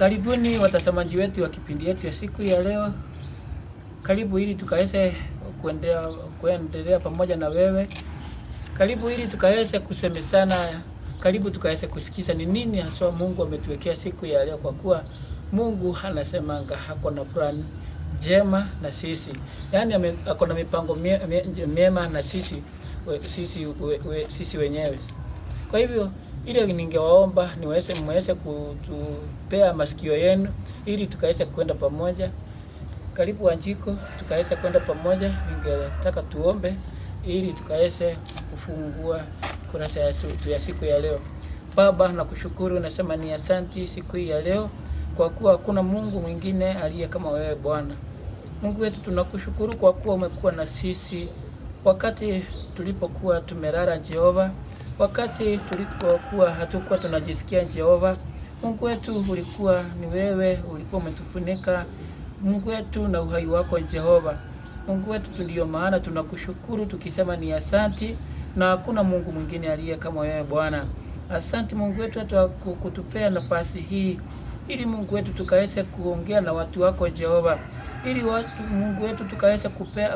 Karibuni watazamaji wetu wa kipindi yetu ya siku ya leo. Karibu ili tukaweze kuendelea pamoja na wewe. Karibu ili tukaweze kusemezana, karibu tukaweze kusikiza ni nini haswa Mungu ametuwekea siku ya leo, kwa kuwa Mungu anasemanga hako na plan njema na sisi, yaani ako na mipango miema na sisi, sisi wenyewe. Kwa hivyo ile ningewaomba niweze mweze kutupea masikio yenu ili tukaweze kwenda pamoja. Karibu Wanjiko, tukaweze kwenda pamoja. Ningetaka tuombe ili tukaweze kufungua kurasa ya siku ya leo. Baba, nakushukuru, nasema ni asanti siku hii ya leo, kwa kuwa hakuna Mungu mwingine aliye kama wewe Bwana. Mungu wetu, tunakushukuru kwa kuwa umekuwa na sisi wakati tulipokuwa tumelala, Jehova, wakati tulipokuwa hatukuwa tunajisikia, Jehova. Mungu wetu, ulikuwa ni wewe, ulikuwa umetufunika Mungu wetu na uhai wako Jehova. Mungu wetu, ndio maana tunakushukuru tukisema ni asanti, na hakuna Mungu mwingine aliye kama wewe Bwana. Asanti Mungu wetu hata kutupea nafasi hii ili Mungu wetu tukaweze kuongea na watu wako Jehova, ili watu Mungu wetu tukaweze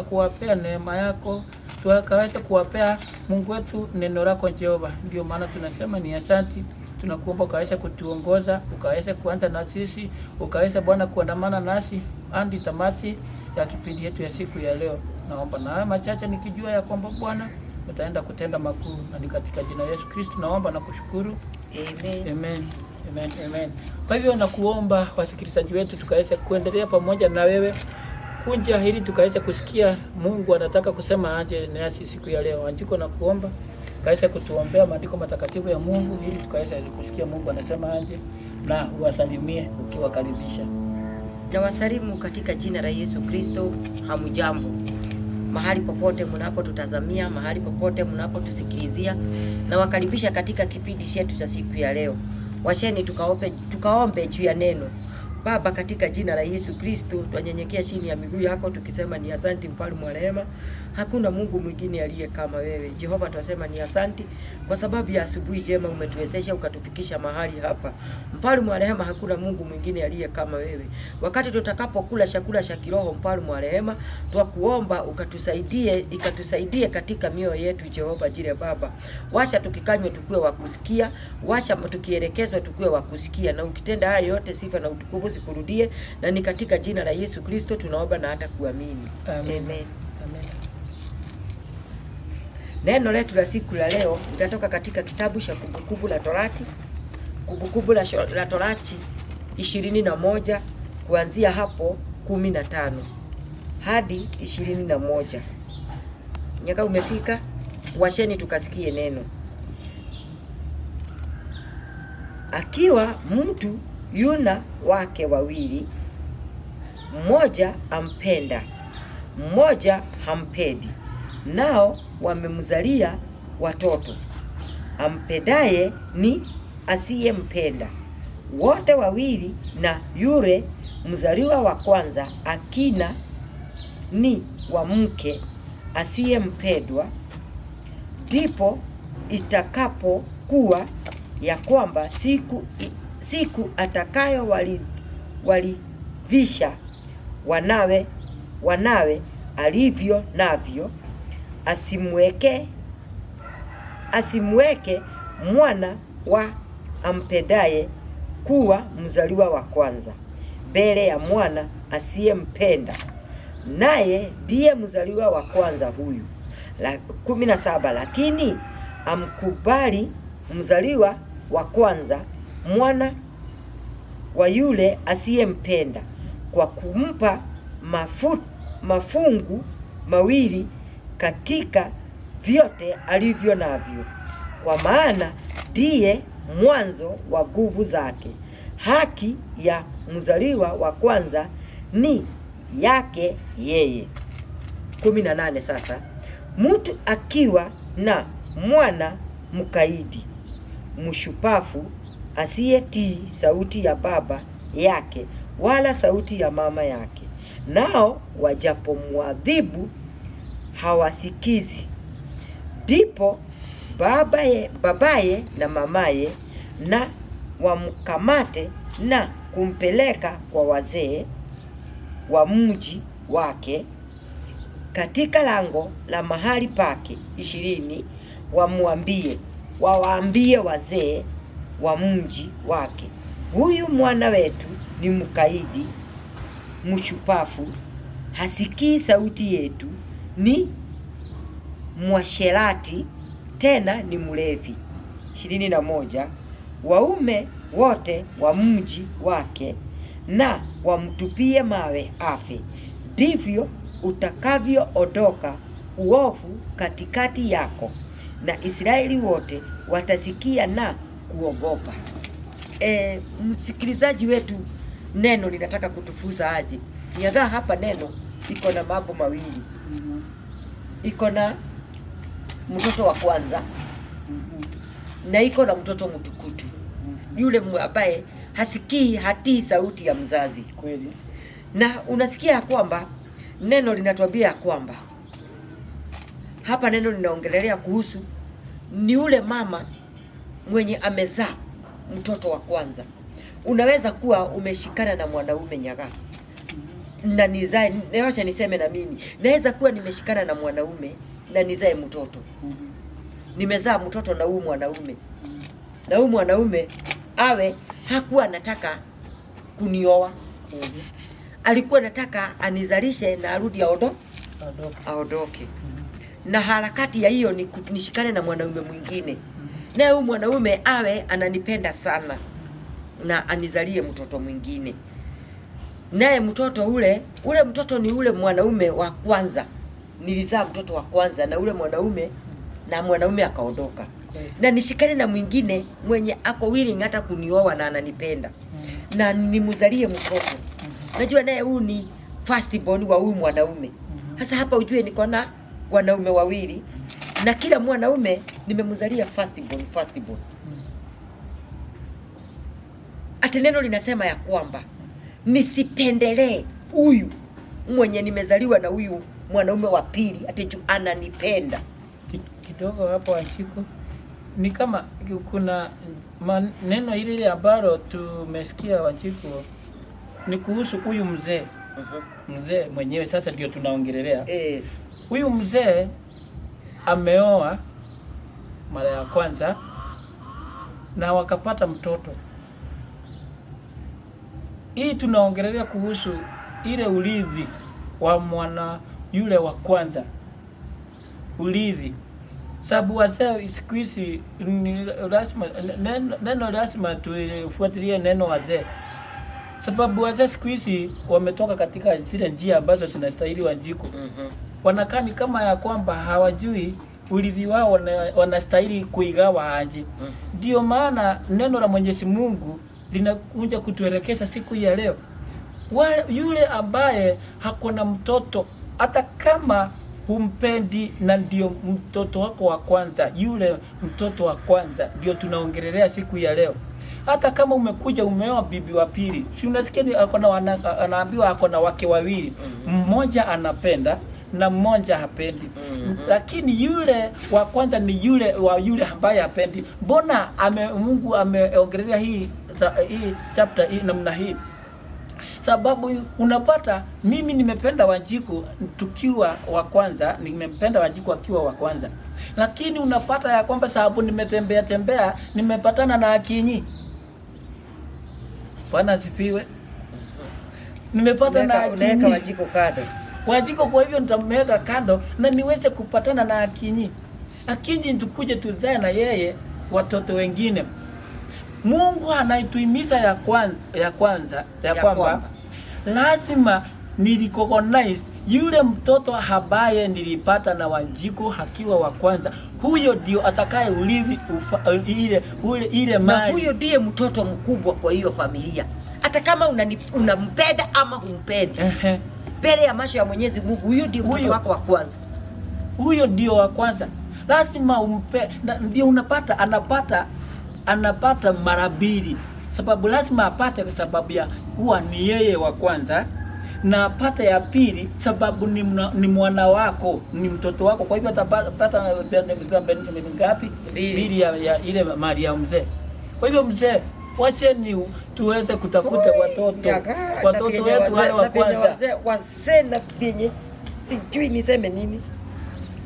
kuwapea neema yako, tukaweze kuwapea Mungu wetu neno lako Jehova. Ndio maana tunasema ni asanti. Tunakuomba ukaweze kutuongoza, ukaweze kuanza na sisi, ukaweze Bwana kuandamana nasi hadi tamati ya kipindi yetu ya siku ya leo. Naomba na haya machache nikijua ya kwamba Bwana utaenda kutenda makuu, na ni katika jina la Yesu Kristo naomba na kushukuru. Amen. Amen. Amen. Amen. Kwa hivyo nakuomba wasikilizaji wetu tukaweze kuendelea pamoja na wewe kunja hili tukaweze kusikia Mungu anataka kusema aje nasi siku ya leo. Andiko na kuomba ukaweze kutuombea maandiko matakatifu ya Mungu ili tukaweze kusikia Mungu anasema aje, na uwasalimie ukiwakaribisha. Nawasalimu katika jina la Yesu Kristo. Hamujambo mahali popote mnapotutazamia, mahali popote mnapotusikilizia, nawakaribisha katika kipindi chetu cha siku ya leo. Washeni tukaombe juu ya neno. Baba, katika jina la Yesu Kristo twanyenyekea chini ya miguu yako tukisema ni asanti, mfalme wa rehema. Hakuna Mungu mwingine aliye kama wewe Jehova. Twasema ni asanti kwa sababu ya asubuhi njema umetuwezesha ukatufikisha mahali hapa. Mfalme wa rehema, hakuna Mungu mwingine aliye kama wewe. Wakati tutakapokula chakula cha kiroho, mfalme wa rehema, twakuomba ukatusaidie, ikatusaidie katika mioyo yetu Jehova jire Baba. Washa tukikanywa tukue wa kusikia, washa tukielekezwa tukue wa kusikia, na ukitenda haya yote sifa na utukufu zikurudie, na ni katika jina la Yesu Kristo tunaomba na hata kuamini. Amen. Amen. Amen. Neno letu la siku la leo litatoka katika kitabu cha Kumbukumbu la Torati, Kumbukumbu la Torati 21 kuanzia hapo 15 hadi 21. Nyaka umefika, washeni tukasikie neno. Akiwa mtu yuna wake wawili, mmoja ampenda, mmoja hampendi, nao wamemzalia watoto. Ampendaye ni asiyempenda, wote wawili, na yule mzaliwa wa kwanza akina ni wa mke asiyempendwa, ndipo itakapokuwa ya kwamba siku atakayo walivisha wanawe alivyo navyo, asimweke mwana wa ampendaye kuwa mzaliwa wa kwanza mbele ya mwana asiyempenda, naye ndiye mzaliwa wa kwanza huyu. 17 Lakini amkubali mzaliwa wa kwanza mwana wa yule asiyempenda kwa kumpa mafungu mawili katika vyote alivyo navyo, kwa maana ndiye mwanzo wa nguvu zake. Haki ya mzaliwa wa kwanza ni yake yeye. 18 Sasa mtu akiwa na mwana mkaidi, mshupafu, asiyetii sauti ya baba yake wala sauti ya mama yake, nao wajapomwadhibu hawasikizi, ndipo babaye na mamaye na wamkamate na kumpeleka kwa wazee wa mji wake katika lango la mahali pake. 20 wawaambie wazee wa mji wake, huyu mwana wetu ni mkaidi, mshupafu, hasikii sauti yetu, ni mwasherati, tena ni mlevi. 21 Waume wote wa mji wake na wamtupie mawe afe. Ndivyo utakavyoondoka uovu katikati yako, na Israeli wote watasikia na kuogopa. Msikilizaji wetu, neno linataka kutufunza aje? Nyagaa hapa neno iko na mambo mawili, iko na mtoto wa kwanza na iko na mtoto mtukutu, yule ambaye hasikii, hatii sauti ya mzazi. Kweli. Na unasikia ya kwamba neno linatuambia ya kwamba hapa neno linaongelelea kuhusu ni yule mama mwenye amezaa mtoto wa kwanza. Unaweza kuwa umeshikana na mwanaume, Nyagaa, na nizae, wacha niseme na mimi naweza kuwa nimeshikana na mwanaume na nizae mtoto, nimezaa mtoto na huyu mwanaume, na huyu mwanaume awe hakuwa anataka kunioa, alikuwa anataka anizalishe na arudi Aondoke. aondoke. Na harakati ya hiyo ni nishikane na mwanaume mwingine, naye huyu mwanaume awe ananipenda sana na anizalie mtoto mwingine, naye mtoto ule ule mtoto ni ule mwanaume wa kwanza. Nilizaa mtoto wa kwanza na ule mwanaume, na mwanaume akaondoka, na nishikane na mwingine mwenye ako willing hata kunioa na ananipenda na nimzalie mtoto. Najua naye huyu ni first born wa huyu mwanaume. Sasa hapa ujue niko na wanaume wawili na kila mwanaume nimemzalia first born, first born. Ati neno linasema ya kwamba nisipendelee huyu mwenye nimezaliwa na huyu mwanaume wa pili ati juu ananipenda. Kidogo hapo Wanjiku, ni kama kuna neno hili ambalo tumesikia Wanjiku ni kuhusu huyu mzee, mzee mwenyewe sasa ndio tunaongelelea. Huyu mzee ameoa mara ya kwanza na wakapata mtoto. Hii tunaongelelea kuhusu ile urithi wa mwana yule wa kwanza, urithi. Sababu wazee siku hizi ni lazima neno lazima tufuatilie neno wazee, sababu wazee siku hizi wametoka katika zile njia ambazo zinastahili Wanjiku. Wanakaa ni kama ya kwamba hawajui urithi wao wanastahili kuigawa aje. Ndio maana neno la Mwenyezi Mungu linakuja kutuelekeza siku ya leo. Yule ambaye hakuna mtoto, hata kama humpendi na ndio mtoto wako wa kwanza, yule mtoto wa kwanza ndio tunaongelelea siku ya leo. Hata kama umekuja umeoa bibi wa pili, si unasikia ni ako na anaambiwa ako na wake wawili, mmoja anapenda na mmoja hapendi. Lakini yule wa kwanza ni yule wa yule ambaye hapendi. Mbona Mungu ameongelea hii chapter hii namna hii? Sababu unapata mimi nimependa Wanjiku tukiwa wa kwanza, nimempenda Wanjiku akiwa wa kwanza. Lakini unapata ya kwamba sababu nimetembea tembea, nimepatana na Akinyi. Bwana asifiwe. Nimepata na Unaweka Akinyi. Wanjiku kando. Wanjiku, kwa hivyo nitamweka kando na niweze kupatana na Akinyi. Akinyi tukuje tuzae na yeye watoto wengine. Mungu anaituhimiza ya kwanza, ya Ya kwamba kwamba. lazima nirecognize yule mtoto ambaye nilipata na Wanjiku akiwa wa kwanza, huyo ndio atakaye urithi ile Na mali. huyo ndiye mtoto mkubwa kwa hiyo familia, hata kama unampenda ama humpendi, mbele ya macho ya Mwenyezi Mungu huyo ndiye mtoto Huyo. wako wa kwanza. Huyo ndio wa kwanza, lazima umpe, na ndio unapata anapata mara mbili, sababu lazima apate kwa sababu ya kuwa ni yeye wa kwanza, na apate ya pili sababu ni mwana wako, ni mtoto wako. Kwa hivyo atapata ngapi? Mbili. Mbili ya ile mali ya mzee. Kwa hivyo mzee, Wacheni tuweze kutafuta watoto, watoto wetu wale wa kwanza. Wazee na vyenye sijui niseme nini,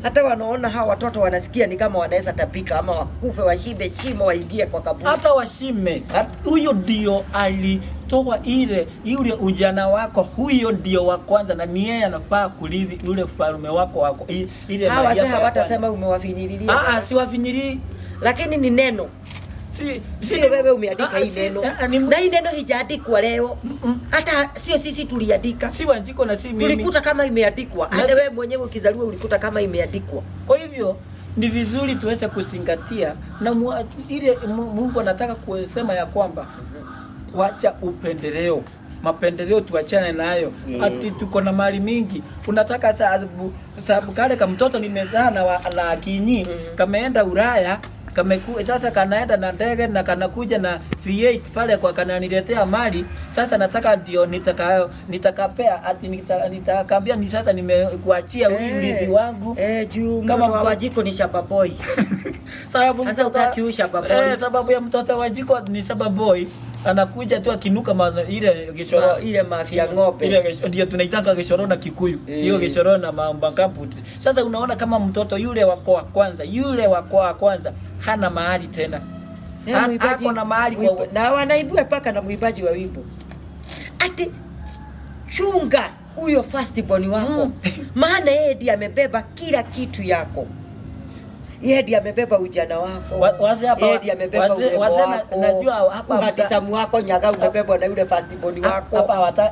hata wanaona hawa watoto wanasikia ni kama wanaweza tapika ama wakufe, washibe shimo, waingie kwa kaburi. Hata washime. Huyo ndio alitoa ile yule ujana wako, huyo ndio wa kwanza, na ni yeye anafaa kurithi yule ufalme wako ile Hawa mali wazee yako ya kwanza. hawatasema umewafinyililia, Ah, si wafinyilii. Lakini ni neno, Si sio wewe umeandika Ah, hii si- neno, ah, ni, na hii neno hijaandikwa leo, hata sio sisi tuliandika, si Wanjiko na si mimi. Tulikuta kama imeandikwa. Na Hata si- wewe mwenyewe ukizaliwa ulikuta kama imeandikwa. Kwa hivyo ni vizuri tuweze kuzingatia na ile Mungu anataka kusema ya kwamba wacha upendeleo, mapendeleo tuachane nayo. Ati tuko na mali mingi, unataka sababu kale ka mtoto nimezaa na Akinyi kameenda Ulaya, sasa kanaenda na ndege na kanakuja na V8 pale kwa kananiletea mali. Sasa nataka ndio nitakapea ati nitakambia ni sasa nimekuachia huyu urithi wangu. Juu Kama mtoto wa Wanjiko ni shamba boy. Sababu Sasa hutaki huyu shamba boy. Sababu ya mtoto wa Wanjiko ni shamba boy, anakuja tu akinuka ile gishoro. Ile mafia ng'ombe. Ile ndio tunaitaka gishoro na Kikuyu. Hiyo gishoro na mambankamputi. Sasa unaona kama mtoto yule wako wa kwanza, yule wako wa kwanza hana mahali tena. Ako na mahali kwa Na wanaibua paka na mwimbaji wa wimbo ati chunga huyo firstborn wako, maana yeye ndiye amebeba kila kitu yako, yeye ndiye amebeba ujana wako, Wazee hapa yeye ndiye amebeba urembo wazee wako, najua hapa uhatisamu wako nyaga umebebwa na yule firstborn wako.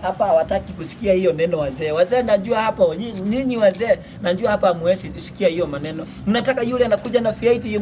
Hapa hawataki kusikia hiyo neno wazee. Wazee najua hapo nyinyi wazee najua hapa hamwezi sikia hiyo maneno. Mnataka yule anakuja na V8.